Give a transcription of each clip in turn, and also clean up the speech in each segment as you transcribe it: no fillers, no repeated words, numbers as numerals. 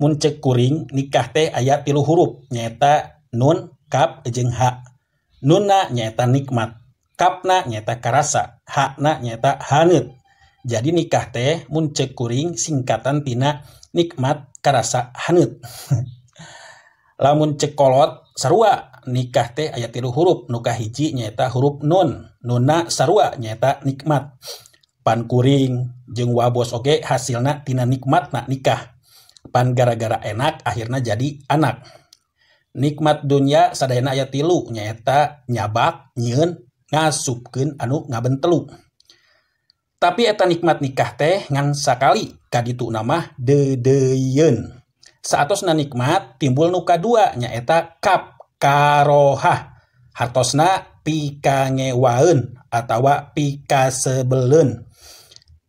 Mun cek kuring nikah teh aya 3 huruf nyaeta nun, kap jeung ha. Nunna nyaeta nikmat, kapna nyaeta karasa, hakna nyaeta haneut. Jadi nikah teh mun cek kuring singkatan tina nikmat karasa haneut. Lamun cek kolot sarua nikah teh aya 3 huruf, nu kahiji nyaeta huruf nun, nunna sarua nyaeta nikmat. Pan kuring jeung wabos oge hasilna tina nikmatna nikah. Pan gara-gara enak akhirna jadi anak. Nikmat dunya sadayana aya 3 nyaeta nyabak, nyieun, ngasupkeun anu ngabentelu. Tapi eta nikmat nikah teh ngan sakali kadituna mah deudeuyeun. Saatosna nikmat timbul nu kadua nyaeta kap karohah. Hartosna pikangewaeun atawa pikasebeleun.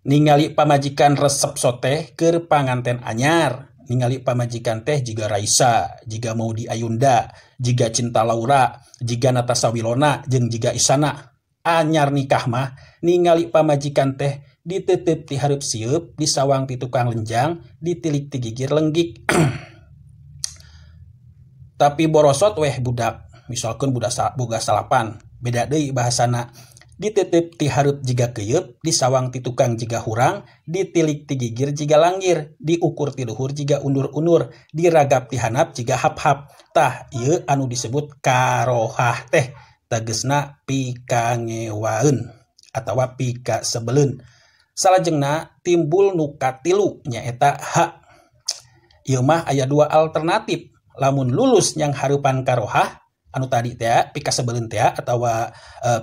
Ningali pamajikan resep soteh keur panganten anyar, ningali pamajikan teh jiga Raisa, jiga Maudy Ayunda, jiga Cinta Laura, jiga Natasha Wilona jeung jiga Isana. Anyar nikah mah ningali pamajikan teh ditetep ti hareup sieup, disawang ti tukang lenjang, ditilik ti gigir lenggik. Tapi borosot weh budak, misalkeun budak boga salapan, beda deui bahasana. Ditetep ti hareup jiga keuyeub, disawang ti tukang jiga hurang, ditilik ti gigir jiga langgir, diukur ti luhur jiga undur-undur, diragap ti hanap jiga hap-hap. Tah ieu anu disebut karohah teh, tegesna pikangewaeun atawa pikasebeleun. Salajengna timbul nu katilu nyaeta hak. Ieu mah aya 2 alternatif. Lamun lulus yang hareupan karohah anu tadi teh pikasebeleun teh atawa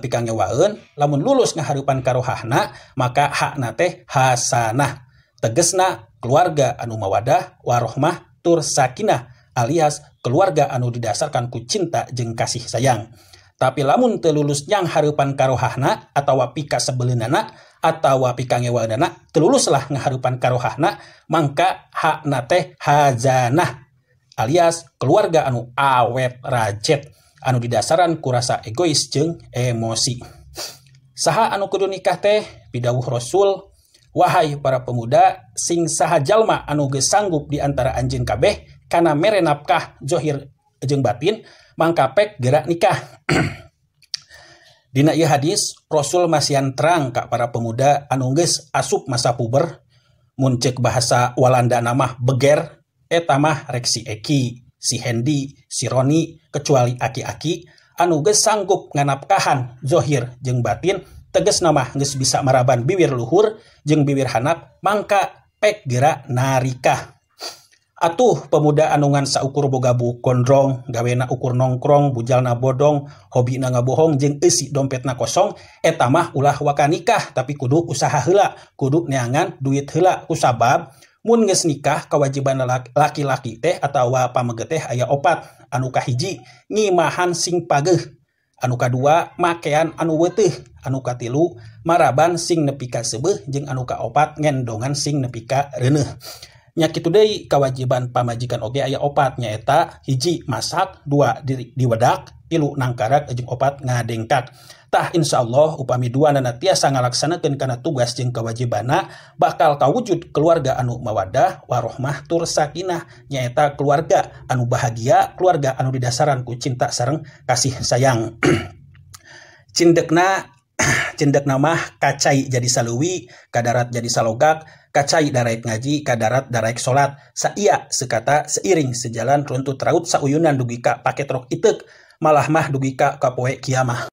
pikangewaeun, lamun lulus ngahareupan karohahna maka hakna teh hasanah, tegesna keluarga anu mawadah warohmah tur sakinah, alias keluarga anu didasarkan ku cinta jeung kasih sayang. Tapi lamun teu lulus yang hareupan karohahna atawa pikasebeleunana atawa pikangewaeunana, teu luluslah ngahareupan karohahna, mangka hakna teh hazanah, alias keluarga anu awet rajet anu didasaran ku rasa egois jeung emosi. Saha anu kudu nikah teh? Pidawuh Rasul, wahai para pemuda, sing saha jalma anu geus sanggup di antara anjeun kabeh kana mere nafkah zohir jeung batin, mangka pek gerak nikah. Dina ieu hadis Rasul masihan terang ka para pemuda anu geus asup masa puber, mun ceuk bahasa Walanda mah beger, eta mah rek si Eki, si Hendi, si Roni, kecuali aki-aki anu geus sanggup nganapkahan zohir jeung batin, tegesna mah geus bisa maraban biwir luhur jeung biwir hanap, mangka pek gerak narikah. Atuh pemuda anu ngan saukur boga buuk gondrong, gawena ukur nongkrong, bujalna bodong, hobina ngabohong jeung eusi dompetna kosong, eta mah ulah waka nikah, tapi kudu usaha heula, kudu neangan duit heula kusabab mun geus nikah kewajiban laki-laki teh atawa pameget teh aya 4. Anu kahiji ngimahan sing pageuh, anu kadua makean anu weuteuh, anu katilu maraban sing nepi ka seubeuh, jeung anu kaopat ngendongan sing nepi ka reuneuh. Nya kitu deui kewajiban pamajikan oge aya 4, nyaeta 1 masak, 2 diwedak, 3 nangkarak, jeung 4 ngadengkak. Tah insyaallah upami duanana tiasa ngalaksanakeun kana tugas jeung kewajibanna, bakal kawujud keluarga anu mawadah warohmah tur sakinah, nyaeta keluarga anu bahagia, keluarga anu didasaran ku cinta sareng kasih sayang. Cindekna mah kacai jadi saluwi, kadarat jadi salogak, kacai daraek ngaji, kadarat daraek salat, saia sekata seiring sejalan runtut raut sauyunan dugi ka paketrok iteuk, malah mah dugi ka kapoe kiamah.